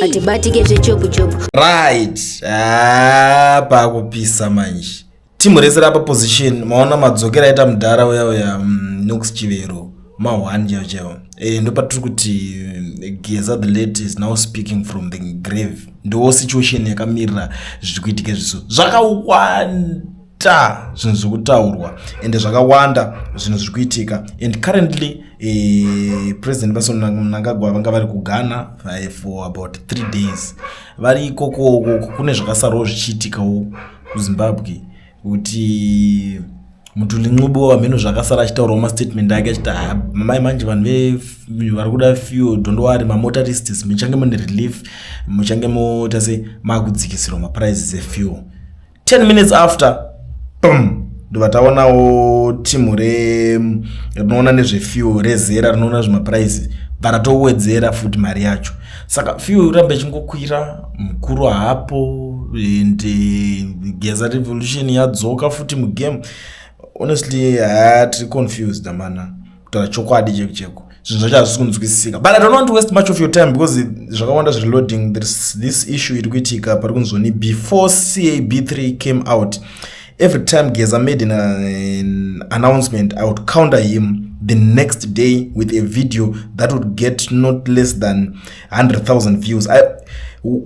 Atibatike zvechopu-chopu. Right, ah, pakupisa manje. Timu rese rapa position, maona madzokera aita mudhara uya uya Nox Chivero ma1 chaiwo chaiwo. Ndopatiri kuti Geza the late is now speaking from the grave. Ndo situation yakamirira zviri kuitika izviso. Zvakawanda zvinhu zviri kutaurwa ende zvakawanda zvinhu zviri kuitika, and currently President Emmerson Mnangagwa vanga vari kuGhana for about 3 days. Vari ikoko kune zvakasarawo zvichiitikawo kuZimbabwe, kuti Mthuli Ncube wamheno zvakasara achitaurawo mastatement ake achiti, "Ah, mai, manje vanhu vari kuda fuel, don't worry, mamotorists muchange mune relief, muchange moita se makudzikisirwa maprices efuel." 10 minutes after, bum, ndobva taonawo timu rinoona nezvefuel reZERA, rinoona zvemaprices, bva ratowedzera futi mari yacho. Saka fuel irambe ichingokwira, mukuru haapo, and Geza revolution yadzoka futi mugame. Honestly, hatiri confused amana, kutaura chokwadi cheko cheko, zvinhu zvacho hazvisi kunzwisisika. But I don't want to waste much of your time because zvakawanda zviri loading. There's this issue iri kuitika pari kunzoni before CAB3 came out, every time Geza made an announcement, I would counter him the next day with a video that would get not less than 100,000 views. I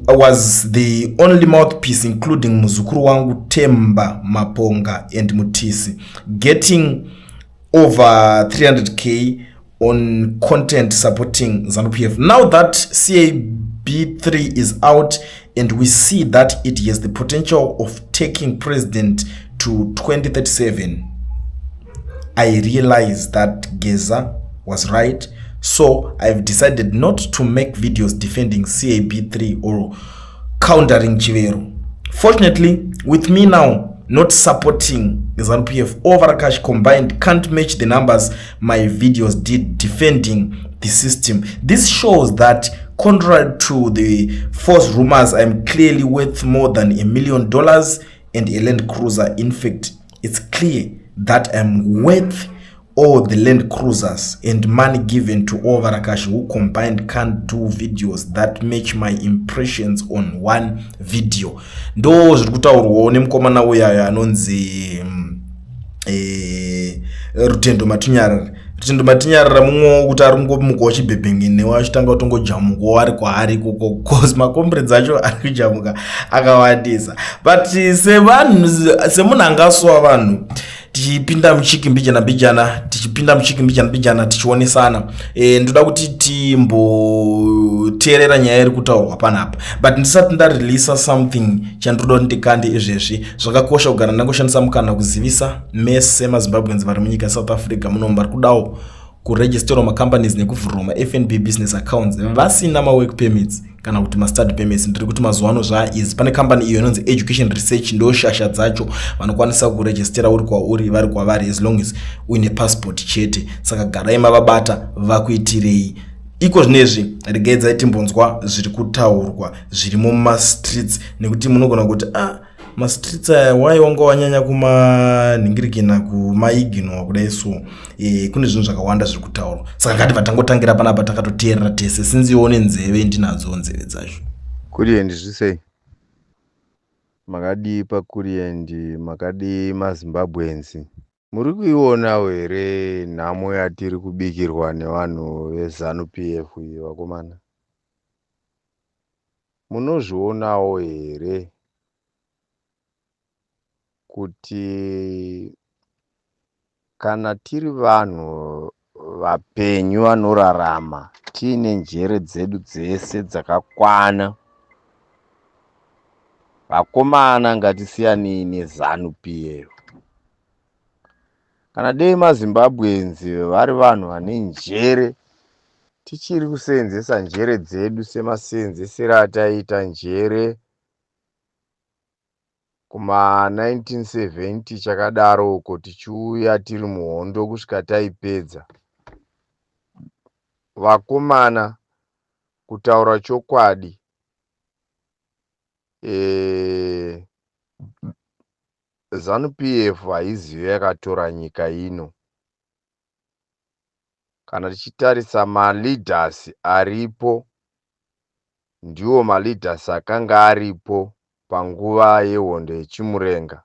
was the only mouthpiece, including muzukuru wangu Temba Maponga and Mutisi, getting over 300K on content supporting ZANU-PF. Now that CAB3 is out and we see that it has the potential of taking president to 2037, I realize that Geza was right. So I've decided not to make videos defending CAB3 or countering Chivero. Fortunately, with me now not supporting ZANU-PF, Overcash combined can't match the numbers my videos did defending the system. This shows that, contrary to the false rumors, I'm clearly worth more than $1 million and a Land Cruiser. In fact, it's clear that I'm worth all the Land Cruisers and money given to Overakash, who combined can't do videos that match my impressions on one video. Ndo zviri kutaurwawo nemukomana uyayo anonzi Rutendo Matinyarara. Rutendo Matinyarara mumwe wokuti ari kungomukawo chibhebhengenewo, achitanga kutongojamukawo ari kwaari ikoko, cause macomrades acho ari kujamuka akawandisa. But sevanhu, semunhu angasuwa vanhu, tichipinda muchiki mbijana mbijana, tichipinda muchiki mbijana mbijana, tichionesana, ndoda kuti timboteerera nyaya iri kutaurwa panapa. But ndisati ndareleasa something chandinoda kuti ndikande izvezvi, zvakakosha kugara ndangoshandisa mukana kuzivisa mese maZimbabweans vari munyika yeSouth Africa munomu vari kudawo kuregisterwa macompanies nekuvhurirwa maFNB business accounts vasina mawork permits kana kuti mastudy permits. Ndiri kuti mazuva ano zvaizi pane kambani iyo inonzi Education Research, ndo shasha dzacho, vanokwanisa kurejistera uri kwauri, vari kwavari, as long as uine passport chete. Saka garai mavabata vakuitirei. Iko zvinezvi regedzai timbonzwa zviri kutaurwa zvirimo mumastreets, nekuti munogona kuti, ah, mastreets aya wai wanga wanyanya kumanhingirikina, kumaignore kudai. So kune zvinhu zvakawanda zviri kutaurwa, saka ngatibva tangotangira panapa takatoteerera tese, sinziwo nenzeve ndinadzo nzeve dzacho. Kulient, zvisei? Makadii paKulient? Makadii maZimbabweans? Muri kuionawo here nhamo yatiri kubikirwa nevanhu veZANU PF iyi, vakomana? Munozvionawo here kuti kana tiri vanhu vapenyu vanorarama tiine njere dzedu dzese dzakakwana, vakomana, ngatisiyanei neZANU PF. Kana dei maZimbabweans vari vanhu vane njere, tichiri kuseenzesa njere dzedu semaseenzesero ataiita njere kuma1970 chakadaro uko, tichiuya tiri muhondo kusvika taipedza, vakomana, kutaura chokwadi, ZANU PF haiziyo yakatora nyika ino. Kana tichitarisa maleaders aripo. Ndiwo maleaders akanga aripo panguva yehondo yeChimurenga.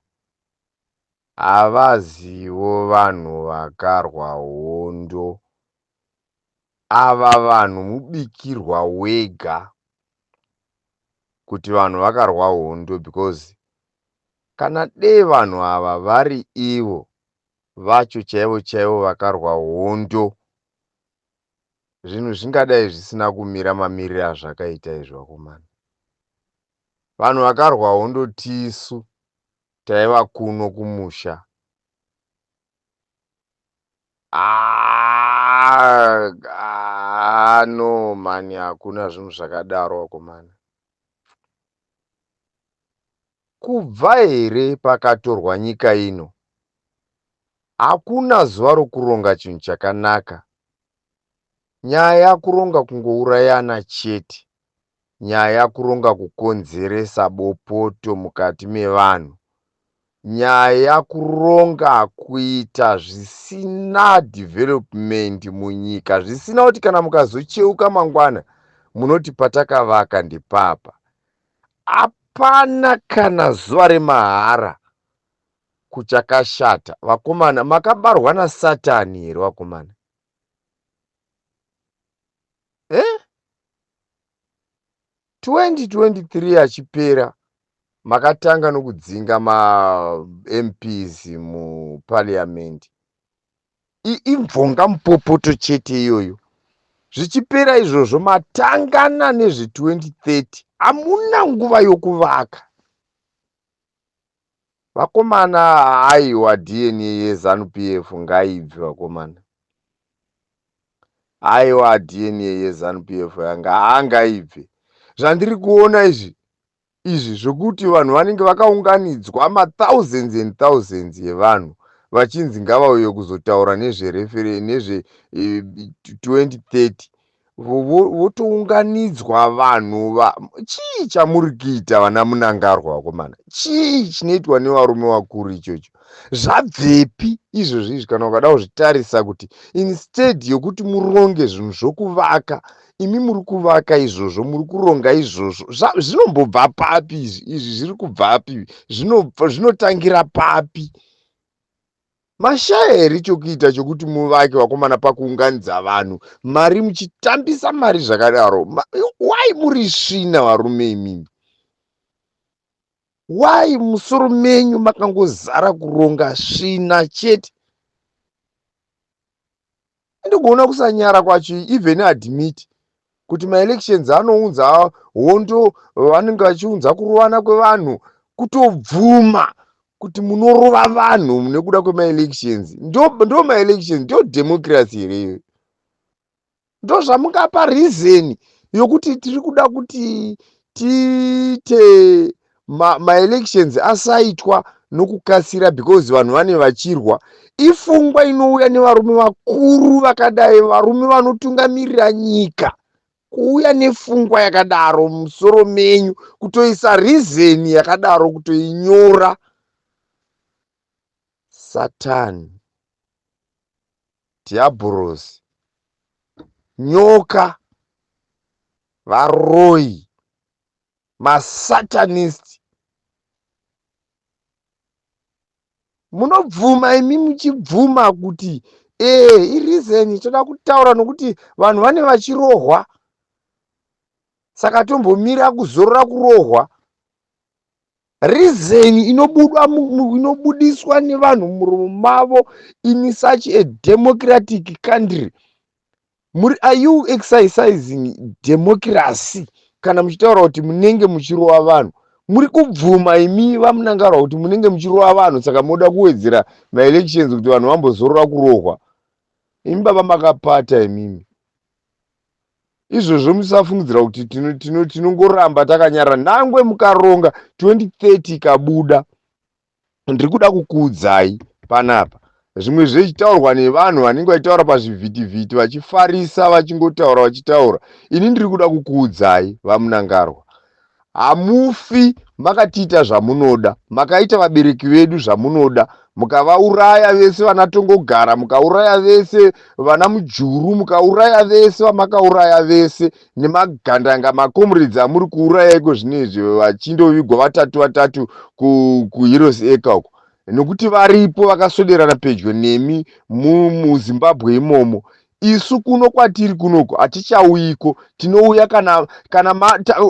Havazivo vanhu vakarwa hondo. Ava vanhu mubikirwa wega kuti vanhu vakarwa hondo because kana dei vanhu ava vari ivo vacho chaivo chaivo vakarwa hondo, zvinhu zvingadai zvisina kumira mamiriro azvakaita izvi vakomana. Vanhu vakarwa hondo tisu taiva kuno kumusha. Ah, ah, no mani, hakuna zvinhu zvakadaro vakomana. Kubva here pakatorwa nyika ino, hakuna zuva rokuronga chinhu chakanaka. Nyaya kuronga kungourayana chete. Nyaya kuronga kukonzeresa bopoto mukati mevanhu. Nyaya kuronga kuita zvisina development munyika, zvisina kuti kana mukazocheuka mangwana munoti patakavaka ndepapa. Hapana kana zuva remahara kuchakashata. Vakomana, makabarwa naSatani here vakomana? Eh? 2023 achipera makatanga nokudzinga maMPs muparliament. Imvonga mupopoto chete iyoyo. Zvichipera izvozvo matangana nezve 2030. Hamuna nguva yokuvaka. Vakomana, aiwa, DNA yeZanu PF ngaibve vakomana. Aiwa, DNA yeZanu PF yanga angaibve. Zvandiri kuona izvi izvi zvokuti vanhu vanenge vakaunganidzwa mathousands and thousands yevanhu vachinzi ngavauye kuzotaura nezverefere nezve 2030, votounganidzwa vanhu va chii chamuri kuita vana Munangarwa vakomana? Chii chinoitwa nevarume vakuru ichocho? Zvabvepi izvozvo izvi? Kana ukada kuzvitarisa kuti instead yokuti muronge zvinhu zvokuvaka, imi muri kuvaka izvozvo, muri kuronga izvozvo, zvinombobva papi izvi? Izvi zviri kubvapi? Zvinotangira papi? Mashaya here chokuita chokuti muvake vakomana pakuunganidza vanhu mari muchitambisa mari zvakadaro? Why muri svina varume imimi? Why musoro menyu makangozara kuronga svina chete? Ndokuona kusanyara kwacho, even admit kuti maelections anounza hondo, vanenge vachiunza kurovana kwevanhu, kutobvuma kuti munorova vanhu nekuda kwemaelections. Ndo maelections ndo democracy here iyoyo? Ndo zvamungapa reason yokuti tiri kuda kuti tiite maelections asaitwa nokukasira because vanhu vane vachirwa? Ifungwa inouya nevarume vakuru vakadai, varume vanotungamirira nyika, kuuya nefungwa yakadaro mumusoro menyu, kutoisa reason yakadaro, kutoinyora? Satani, dhiabhorosi, nyoka, varoyi, masatanist. Munobvuma imi muchibvuma kuti ee, ireason toda kutaura nokuti vanhu vane vachirohwa, saka tombomira kuzorora kurohwa. Reason inobudwa inobudiswa nevanhu mumuromo mavo in such a democratic country. Muri, are you exercising democracy kana muchitaura kuti munenge muchirova vanhu? Muri kubvuma imi vaMunangarwa kuti munenge muchirova vanhu, saka moda kuwedzera maelections kuti vanhu vambozorora kurohwa. Imi baba makapata imimi. Izvozvo musafungidzira kuti tinongoramba takanyarara. Nangwe mukaronga 2030 ikabuda, ndiri kuda kukuudzai panapa, zvimwe zvichitaurwa nevanhu vanenge vachitaura pazvivhitivhiti vachifarisa, vachingotaura vachitaura, ini ndiri kuda kukuudzai vaMunangarwa, hamufi makatiita zvamunoda. Makaita vabereki vedu zvamunoda. Mukavauraya vese vana Tongogara, mukauraya vese vana Mujuru, mukauraya vese vamakauraya vese nemagandanga, macomrades amuri kuuraya iko zvino izvi, vachindovigwa vatatu vatatu kuHeroes Acre uko, nekuti varipo vakaswederana pedyo nemi muZimbabwe imomo. Isu kuno kwatiri kunoko hatichauyiko. Tinouya kana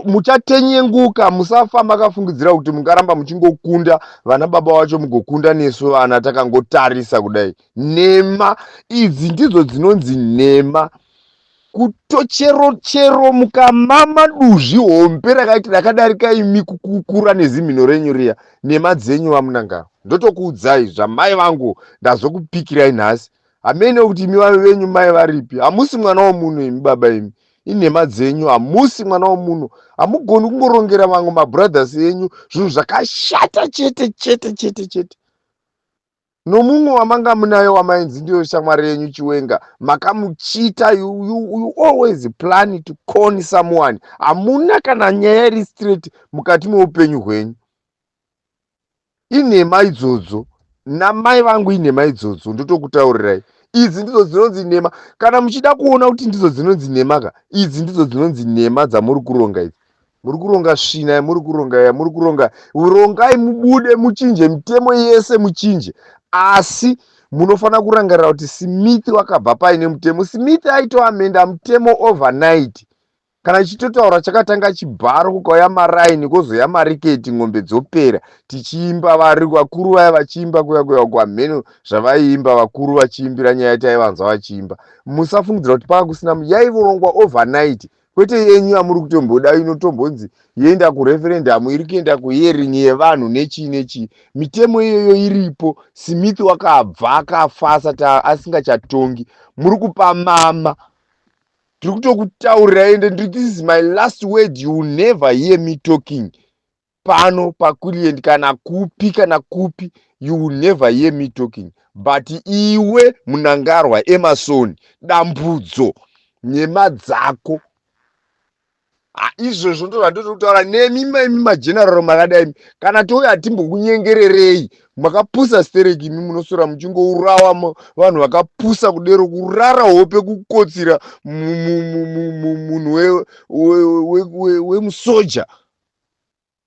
muchatenyenguka. Musafa makafungidzira kuti mungaramba muchingokunda vana baba vacho, mugokunda nesu vana takangotarisa kudai. Nhema idzi ndidzo dzinonzi nhema. Kutochero chero mukamama duzvi hombe rakaiti rakadarika imi kukura nezimhino renyu riya, nhema dzenyu, vaMunangagwa. Ndotokuudzai zvamai vangu, ndazokupikirai nhasi. Hamene kuti imi venyu mai varipi. Hamusi mwana womunhu imi, baba imi. Inhema dzenyu, hamusi mwana womunhu. Hamugoni kungorongera vamwe mabrothers enyu zvinhu zvakashata chete chete chete chete. Nomumwe wamanga munaye wamainzi ndiyo shamwari yenyu, Chiwenga, makamuchita. You always plan to con someone. Hamuna kana nyaya iri straight mukati meupenyu hwenyu. Inhema idzodzo, namai vangu, inhema idzodzo. Ndotokutaurirai, idzi ndidzo dzinonzi nhema. Kana muchida kuona kuti ndidzo dzinonzi nhema ka, idzi ndidzo dzinonzi nhema dzamuri kuronga idzi. Muri kuronga svina yamuri kuronga, yamuri kuronga. Rongai mubude, muchinje mitemo yese, muchinje, asi munofanira kurangarira kuti Smith wakabva paine mutemo. Smith aitoamenda mutemo overnight. Kana ichitotaura chakatanga chibharo, kukauya maraini, kwozoya mariketi, ng'ombe dzopera, tichiimba, vari vakuru vaya vachiimba kuya kuya kwamheno zvavaiimba, vakuru vachiimbira nyaya taivanzwa vachiimba. Musafungidzira kuti pava kusina, yaivorongwa overnight, kwete yenyu yamuri kutomboda inotombonzi yoenda kureferendum, iri kuenda kuhearing yevanhu nechii nechii. Mitemo iyoyo iripo. Smith wakabva akafa asati asingachatongi. Muri kupa mama. Tiri kutokutaurira, ende this is my last word. You will never hear me talking pano pakulient, kana kupi kana kupi. You will never hear me talking. But iwe Munangarwa, Emerson Dambudzo, nhema dzako, izvozvo ndo zvandiri kutaura nemi. Imi mageneral makadai, kana touya hatimbokunyengererei. Makapusa stereki imi, munoswera muchingourawa vanhu vakapusa kudero, kurara hope, kukotsira munhu wemusoja.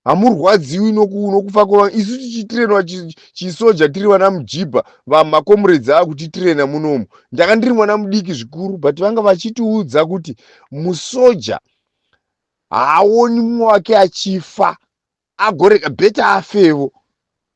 Hamurwadziwi nokufa kweva? Isu tichitirenwa chisoja tiri vana mujibha, vamacomrades akutitirena munomu. Ndanga ndiri mwana mudiki zvikuru, but vanga vachitiudza kuti musoja haaoni mumwe wake achifa agorega, better afevo.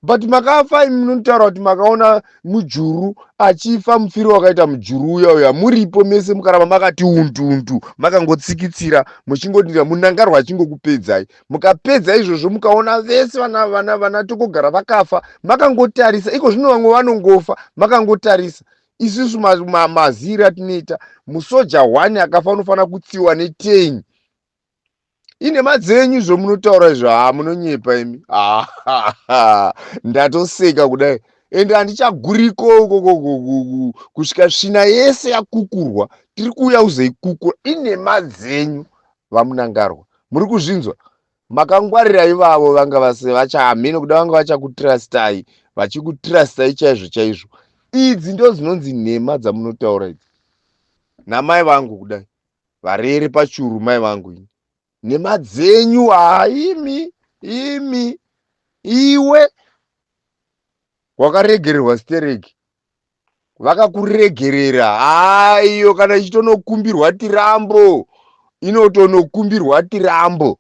But makafa imi, munotaura kuti makaona Mujuru achifa, mufiro wakaita Mujuru uya uya, muripo mese, mukaramba makati undundu, makangotsikitsira, muchingodira Munangarwa achingokupedzai. Mukapedza izvozvo, mukaona vese vana Tongogara vakafa, makangotarisa. Iko zvino vamwe vanongofa makangotarisa. Isusu maziri atinoita, musoja 1 akafa unofanira kutsiwa ne10. Inhema dzenyu zvomunotaura izvo. Ha, munonyepa imi. Ndatoseka kudai, ende handichaguriko ukoko kusvika svina yese yakukurwa. Tiri kuuya kuzoikukura. Inhema dzenyu, vaMunangarwa. Muri kuzvinzwa? Makangwarira ivavo vanga vase vachahamene kuda, vanga vachakutrustai, vachikutrustai chaizvo chaizvo. Idzi ndo dzinonzi nhema dzamunotaura idzi, namai vangu kudai varere pachuru, mai vangu ini. Nhema dzenyu. Haimi imi, iwe wakaregererwa stereki, vakakuregerera. Haiyo, kana ichitonokumbirwa tirambo, inotonokumbirwa tirambo.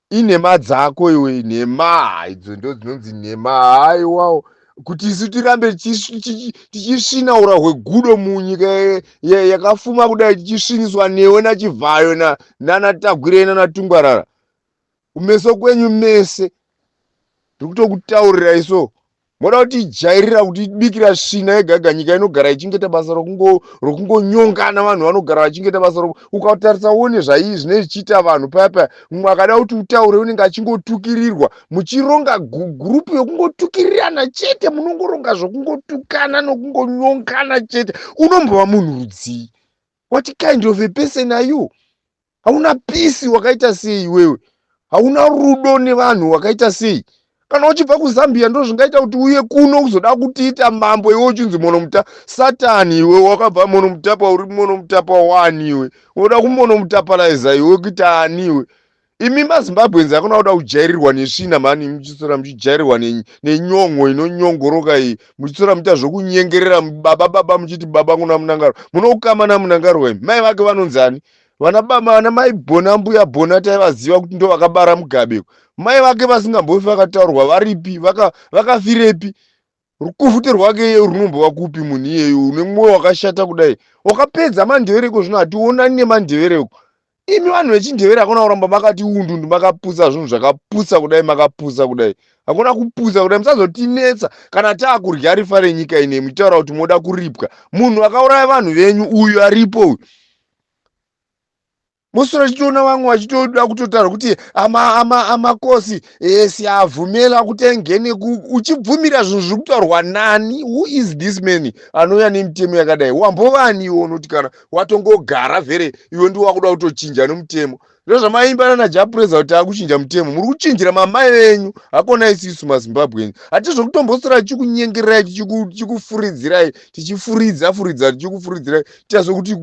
Inhema dzako iwe, nhema idzo ndo dzinonzi nhema. Haiwawo, kuti isu tirambe tichisvina ura hwegudo munyika yakafuma kudai, tichisviniswa newe naChivhayo nanaTagwirei nanaTungwarara, kumeso kwenyu mese. Ndiri kutokutaurira iso, moda kutijairira, kutibikira svina yega yega. Nyika inogara ichingeta basa rokungonyongana, vanhu vanogara vachingeta basa. Ukatarisa uone zvaii zvinenge zvichiita vanhu paya paya, mumwe akada kuti utaure unenge achingotukirirwa. Muchironga group yokungotukirirana chete, munongoronga zvokungotukana nokungonyongana chete. Unombova munhu rudzii? What kind of a person are you? Hauna peace, wakaita sei iwewe? Hauna rudo nevanhu, wakaita sei? Kana uchibva kuZambia ndo zvingaita kuti uye kuno kuzoda kutiita mambo iwe uchinzi Monomuta satani. Iwe wakabva Monomutapa, uri Monomutapa wani? Iwe unoda kumonomutapalaiza iwe kuita ani iwe? Imi maZimbabweans, hakuna kuda kujairirwa nesvina mani. Muchisora muchijairirwa nenyongo inonyongoroka iyi, muchisora muita zvokunyengerera baba baba, muchiti baba kuna Munangarwa. Munokama naMunangarwa imi, mai vake vanonzani? Vana baba, vana mai Bona, mbuya Bona taivaziva kuti ndo vakabara Mugabe. Mai vake vasingambofi vakataurwa varipi? Vakafirepi? Rukuvhute rwake iye runombova kupi? Munhu iyeyo une mwoyo wakashata kudai, wakapedza maNdevereko. Zvino hationani nemaNdevereko. Imi vanhu vechiNdevere, hakuna kuramba makati undundu, makapusa zvinhu zvakapusa kudai, makapusa kudai. Hakuna kupusa kudai. Musazotinetsa kana taakurya rifa renyika ine, muchitaura kuti moda kuripwa. Munhu akauraya vanhu venyu uyu aripo uyu, musoro chitoona vamwe vachitoda kutotaura kuti amakosi siyavhumela kuti engene. Uchibvumira zvinhu zviri kutaurwa nani? Who is this man anouya nemitemo yakadai? Wambovani iwe unoti kana watongogara vhere iwe ndi wakuda kutochinja nemutemo? Ndo zvamaimbana naJapreza kuti akuchinja mutemo. Muri kuchinjira mamai venyu, hakona isisu maZimbabweans. Hatizvokutombosora tichikunyengererai, tichikufuridzirai, tichifuridza furidza, tichikufuridzirai tichazokuti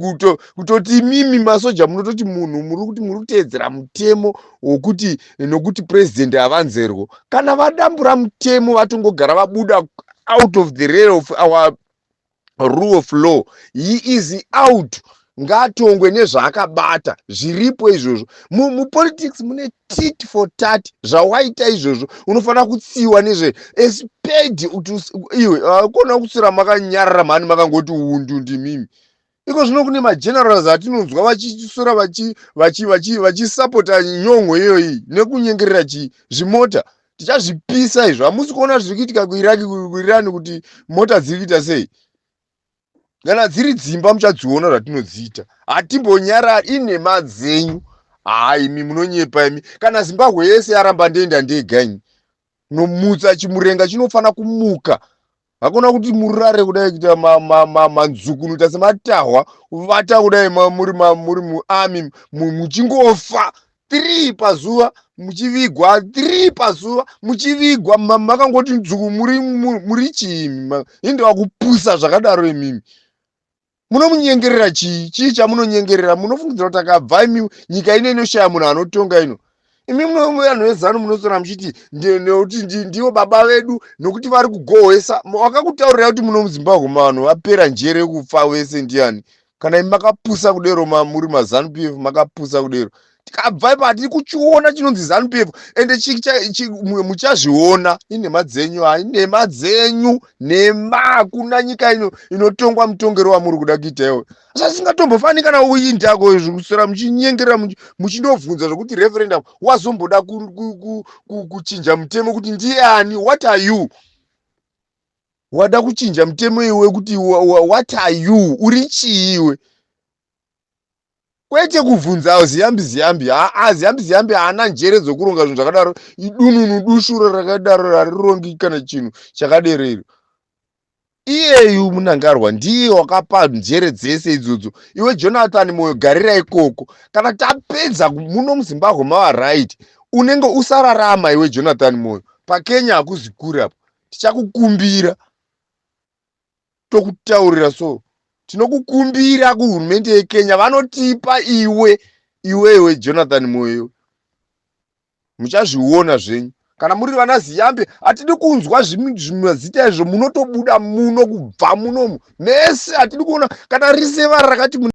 kutoti imimi masoja munototi munhu muri kuti muri kuteedzera mutemo wokuti nokuti purezidendi havanzerwo. Kana vadambura mutemo, vatongogara vabuda out of the rail of our rule of law, he is out. Ngaatongwe nezvaakabata zviripo izvozvo. Mupolitics mune tit for tat. Zvawaita izvozvo unofanira kutsiwa nezve esped. Iwe akona kuswera makanyarara mhani, makangoti undu ndimimi. Iko zvino kune magenerals atinonzwa vachiswera vachisapota nyongo iyoyi nekunyengerera chii? Zvimota tichazvipisa izvo. Hamusi kuona zviri kuitika kuIraki, kuIrani, kuti mota dziri kuita sei? Kana dziri dzimba muchadziona zvatinodziita. Hatimbonyarari, inhema dzenyu. Haa, imi munonyepa imi. Kana Zimbabwe yese yaramba, ndoenda ndega ini. Nomutsa chimurenga chinofanira kumuka. Hakuna kuti murare kudai kuita manzukunuta sematahwa, vata kudai muri muarmy, muchingofa 3 pazuva, muchivigwa 3 pazuva, muchivigwa makangoti nzuku. Muri chiimi? Indova kupusa zvakadaro. Imimi munomunyengerera chii? Chii chamunonyengerera? Munofungidzira kuti akabva imi nyika ino inoshaya munhu anotonga ino? Imi vanhu veZANU munosora muchiti nekuti ndivo baba vedu, nokuti vari kugohwesa. Wakakutaurirai kuti muno muZimbabwe vanhu vapera njere kufa vese ndiani? Kana imi makapusa kudero, muri maZANU PF, makapusa kudero. Tikabva ipa hatiri kuchiona chinonzi ZANU PF. Ende muchazviona, inhema dzenyu. Hai, nhema dzenyu, nhema. Hakuna nyika ino inotongwa mutongero wamuri kuda kuita iwo. Zvasingatombofaniri kana uindako izvi, kuswera muchinyengerera, muchindobvunza zvokuti referendum. Wazomboda kuchinja mutemo kuti ndiani? What are you? Wada kuchinja mutemo iwe kuti what are you? Uri chii iwe? Kwete kubvunza Ziyambi Ziyambi. Haa, Ziyambi Ziyambi haana njere dzokuronga zvinhu zvakadaro. Idununu dushuro rakadaro harirongi kana chinhu chakadero iro. Iyeyu Munangarwa ndiye wakapa njere dzese idzodzo. Iwe Jonathan Moyo, garira ikoko. Kana tapedza muno muZimbabwe mava right, unenge usararama iwe Jonathan Moyo. PaKenya hakuzi kure apo, tichakukumbira, tokutaurira. So tinokukumbira kuhurumende yeKenya, vanotipa iwe, iwewe Jonathan Moyo. Muchazviona zvenyu kana muri vana Ziyambi. Hatidi kunzwa zvimazita izvo. Munotobuda muno, kubva munomu mese. Hatidi kuona kana risevara rakati.